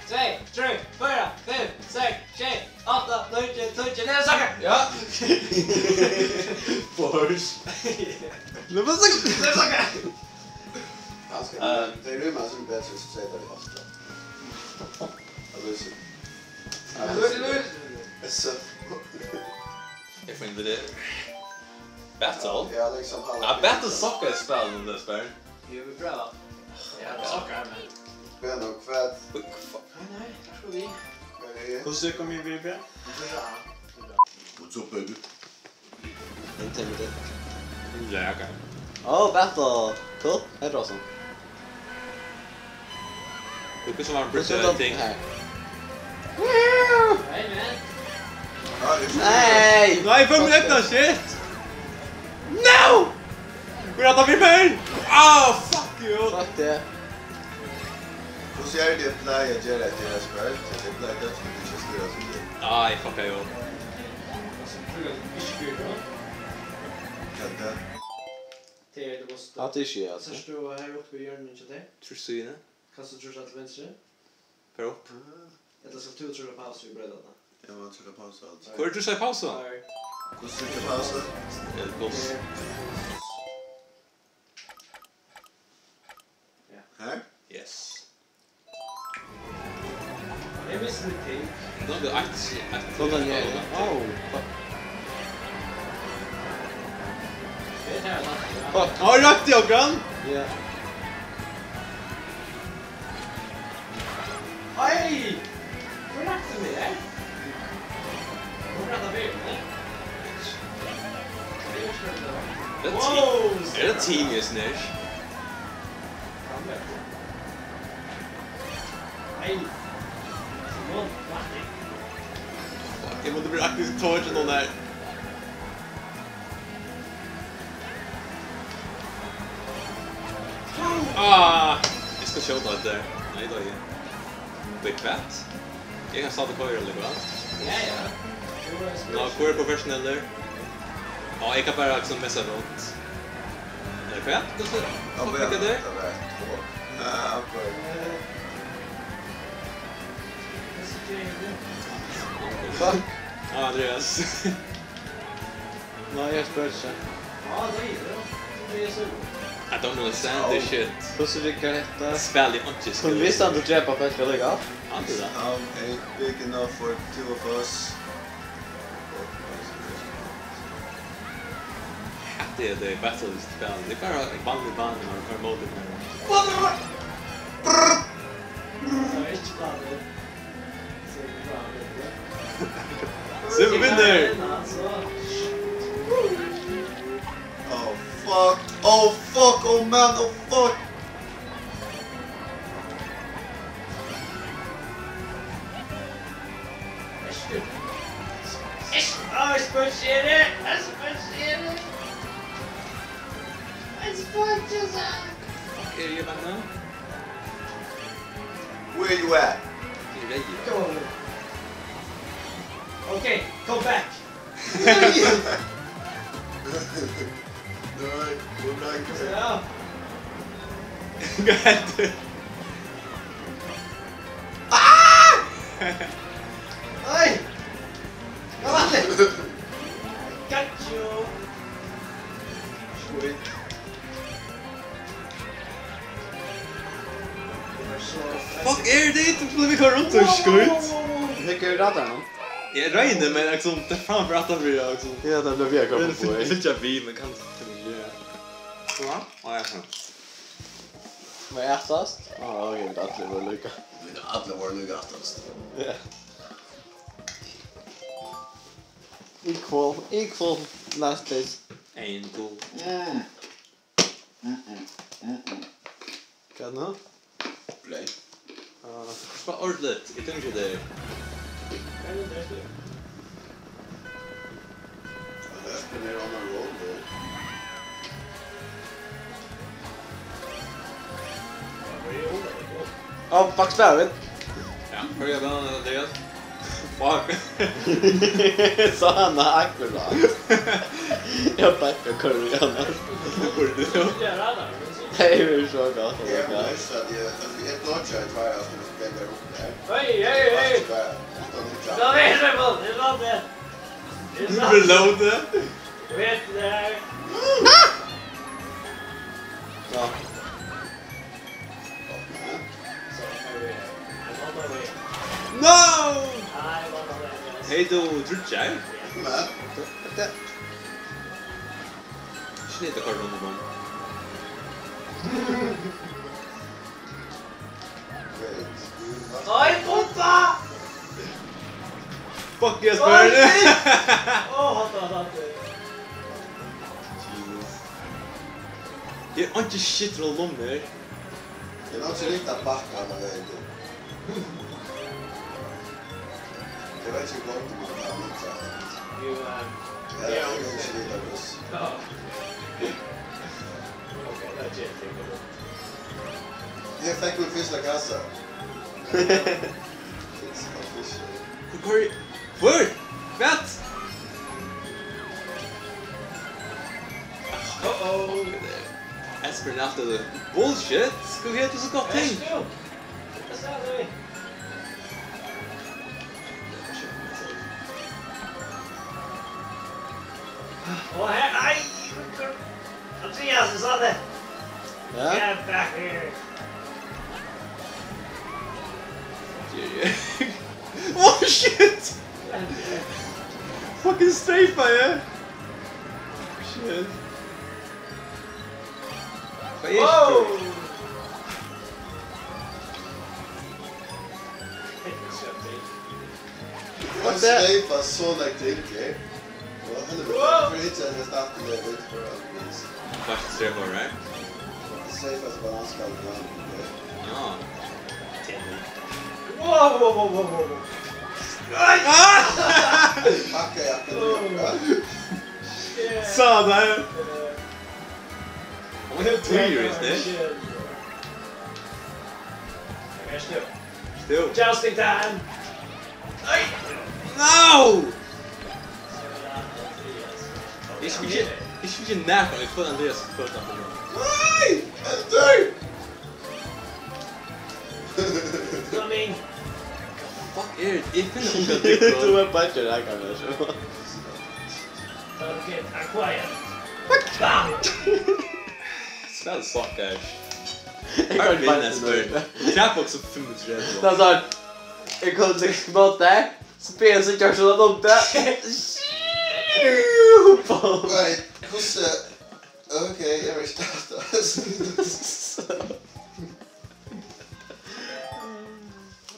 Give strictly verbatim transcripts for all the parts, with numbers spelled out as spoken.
Tvey, trý, fýra, fimm, seks, sjey, átta, níggju, tíggju, leyp, sokka! Ja. Force. Leyp, sokka! Leyp, sokka! Kanska, eh, tey rúma sum betri, so seta vit ofta. Ja, Lucy. Ja, Lucy, Lucy. Essa. Eg finn við tær. Battle? Ja, liksom, hann... Ja, Battle sokkar í spælinum, tað spæl. Jú, vit prøva. Ja, tað sokkar, men... Men og hvat? Oj, hva fa-... Nei, nei, her skal vi. Hvussu kom eg við? Vit prøva. What's up, baby? Intimidated. Ja, ok. Oh, battle. Cool. Hetta er awesome. Tú, hvussu var hann brúkti ting? Her. Nei, men... Nei! Nei, fuck that shit! No! We're out of here, man! Ah, fuck you! Fuck det. Hvussu er tað at pleiga at gera hetta her spæl? Eg pleiga at ikki stýra sum tað. Nei, fuck you. Hvat er tað? Tað er, tú mást... Hatta er ikki, altso. Sært tú her uppi í hjørninum hjá tær? Trýst síðuna. Kanst tú trýsta til vinstru? Far upp. Ella skalt tú trýsta pausu í breytarnar? Eg má trýsta pausu, altso. Hvør trýstir pausu? Her. Hvussu trýstir pausu? Eh, pluss. Ja. Her? Yes. Eg misti mítt ting. Nú er eitt, eitt... Sådan, ja, ja. Au, fuck. Fuck. Hann rakti okkum! Ja. Ei! Hvør rakti meg her? Hvør rakti meg her? Wow! Er tað Team Snitch? Nei. Fuck, eg mátti vera aktivt torch nú har. Ah, eg skal skjóta hetta her. Nei, tá eg... Vit hvat? Eg kann starta koyra allíkavæl. Ja, ja. Ná, hvør er professionellur? Ja, eg kann bara, liksom, messa runt. Ella hvat? Hvussu? Ja, fuck, men hvat er tað? Ja, ok. Fuck. Ah, Andreas. Nei, eg spyr ikki. I don't understand this shit. Hvussu riggar hetta? Spæl eg ikki. Kunnu vit standa og drepa fólk allíkavæl? Hann er big enough for two of us. Hatta er tað battle spæl. Tað er bara vanlig bani, man koyrir móti. Tað er ikki bani. Sim vinnur! Oh fuck, oh fuck, oh man, oh fuck! Fuck, eri eg banna? Where you at? Eg eri reyður. Come on. Okay, come back. Nei, go back. Ja. Hvat hendir? Ah! Hey! Come on. Got you. Sweet. Fuck, er tað ikki, blívur koyrt runt og skít? Hygg, er radarin? Eg royni, men, liksom, tað er faen bara aftan fyri, liksom. Ja, tað blívur við at koyra. Fylgja við, men kann... Ja. Hva? Á, ja, ja. Má eg aftast? Á, ok, vit allir vóru líka. Vit allir vóru líka aftast. Ja. Equal, equal last place. Equal. Mm. Mm, mm, mm, mm. Hvat nú? Play. Ah. Spæl ordiligt, eg tími ikki tað. Spæl ordiligt. Ja, tað er spæl on a roll, though. Á, fuck, spæl, vit. Ja, hvørja banana er tað, Andreas? Fuck. Sá hann akkurát. Eg bakka koyrir hann. Tað burde tú. Tað er so gott, oh my god. Eg veitst at eg, at eg dodgaði tveir av teimum. Hey, hey, hey! Don't hit the ball, it's not that. It's not that. Reload it. Wait there. Ja. I'm on my way. No! I'm on my way. Hey, tú drukjar? Nei. Hvat er tað? Snita koyrir undir honum. Oi, pumpa! Fuck yes, Oi, Bernie! Shit! Åh, hatta, hatta. Jesus. Eg havi einki shit til lummur. Eg havi ikki ringt at bakka, men eg veit ikki, um eg gloymdi meg, um eg havi minst. Jú, eh, Ja, eg kann ikki vita hvussu. Ja. Ok, tað er kent, eg kann Eg fekk mín fyrsta kassa. Fyrsta kassa. Hvør? Hvør? Hvat? Uh-oh. Espen er alltid bullshit. Skal vi heta so gott ting? Hvat sa tú? Og her, nei! Andreas, du sa det! Ja? Get back here! Oh shit! Fucking strafe, ja! Shit. Hvat er Wow! What the? Strafe so like drink, eh? Well, hello, Wow! For each other, stop the limit for us, please. Fast strafe, right? Strafe as well as come down, okay? Ja. Wow, wow, wow, wow, wow, wow. Ah! Akkurat, akkurat. Sa det. Han var helt tøyr, visst det? Still. Still. Jousting time! Nei! No! Eg skal ikki, eg skal ikki nakað, eg føli Andreas føli tað. Nei! Heldur! Coming! Fuck er, eg finni ongan dykk. Tú er bara ikki nakað meir, so. Okay, I'm quiet. Bam! Spæl sokkar. Eg kann Harvey bara Nesbitt. Tap bók sum fimmogtretivu. Tað er sånn, eg kom til móti, so byrjar eg so gjørt sånn at um tað. Nei, hvussu? Ok, eg veit ikki.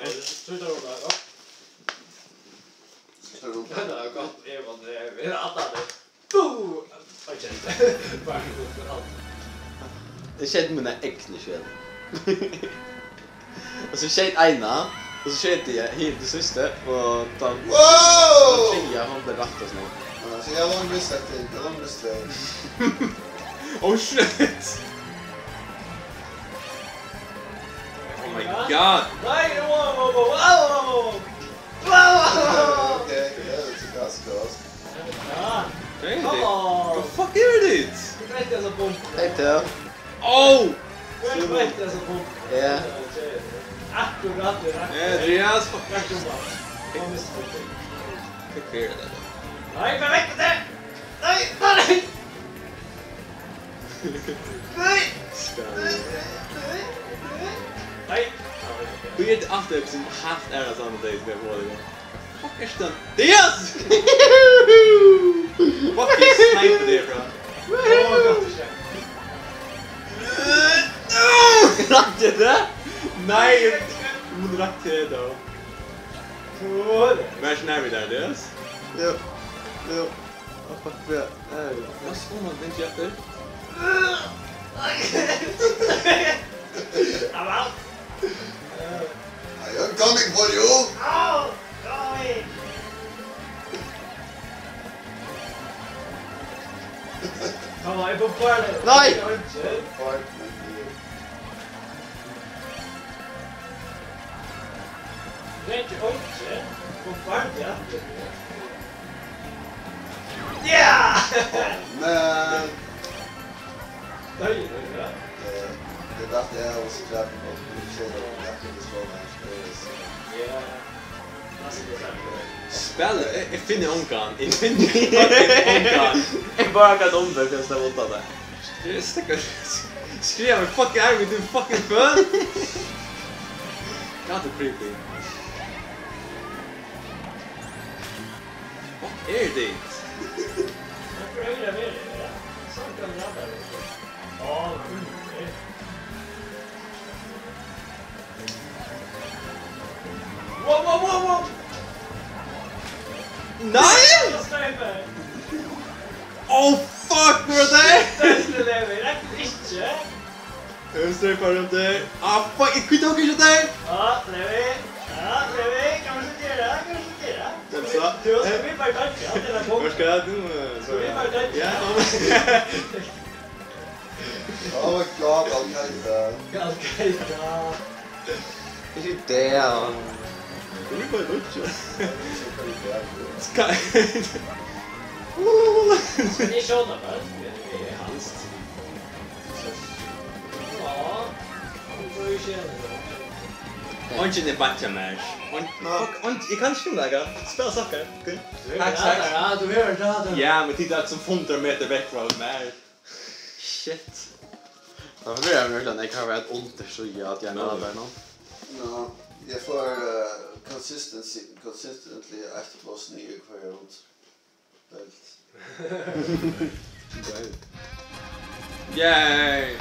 Hey, trýstir tú bara, ja? Trýstir tú? Nei, nei, gott, eg var, eg vil at tað Bú! Eg kjendi. Bara alt. Eg skeyt mína egnu skjót. Og so skeyt eina, og so skeyt eg hin, til síðst, og tann Wow! Triðja, hon bleiv rakt og snøgg. Ja, so eg havi long mistake, eg havi long mistake. Oh shit! Oh my god! Nei, wow, wow, wow, wow, wow, wow. Wow! Okay, yeah, that's a gas cost. Ja. Hey, come on. The fuck is this? Tú breytti hesa bumbu. Hey, Teo. Oh! Tú breytti hesa bumbu. Ja. Akkurat, akkurat. Ja, Andreas, fuck. Akkurat. Hvat er tað? Nei, bara vekk við tær! Nei, nei, nei! Nei! Nei! Tú ert altíð sum heilt aðra saman deg sum eg fái teg. Fuck, ert tú Yes! Fuck, eg sniped teg frá. Rakti eg tað? Nei, eg mundi rakt teg tá. Vær ikki nær við tær, Andreas. Jú, jú. Á, fuck, ja. Hey. Hvat skal man vinna eftir? I'm out. I am coming for you. Ow! Go away. Come on, eg fái farið. Nei! Eg fái ikki. Veit ikki. Kom farið aftur. Ja! Oh, man. Doyði, ja. Eh, eg datt av og so drap eg meg. Nú sé eg, at eg stóð her. Spæl, eg, eg finni ongan. Eg finni fucking ongan. Eg bara kann umvæl, fyri at sleppa undan tað. Eg stikki, skriva meg fucking arm í tín fucking føt. God, tað er creepy. What er tað? Hvat er tað? Wow, wow, wow, wow! Nei! Streymar. Oh, fuck, bro, det er... Beste lever, det er ikke. Eg streymar rundt her. Ah, fuck, eg kvitti okkur ikke der. Ja, lever. Ja, lever. Hva skal du gjøre? Hva skal du gjøre? Hvem sa? Du, du skal vi bare dodge. Alt det der. Hva skal jeg? Du, eh, så... Skal vi bare dodge? Ja, ja. Oh my God, Al-Qaida. Al-Qaida. Ikki tað, ja. Tú ert bara dýggjur. Skal... Eg sjóti bara. Eg er hans. Ja. Hann bryr seg ikki. Eingin er beint hjá mær. Ein-, fuck, ein-, eg kann ikki finna nakað. Spæl sokkar. Okay. Takk, takk. Ja, tú hevur tað. Ja, men tit eru sum hundrað metrar vekk frá mær. Shit. Tá verður hann virkiliga, eg kann vera eitt undir, so ja, at eg er nú. Ja, eg fái, eh, consistency, consistently eitt pluss niður hvørja rund. Belt. Yay!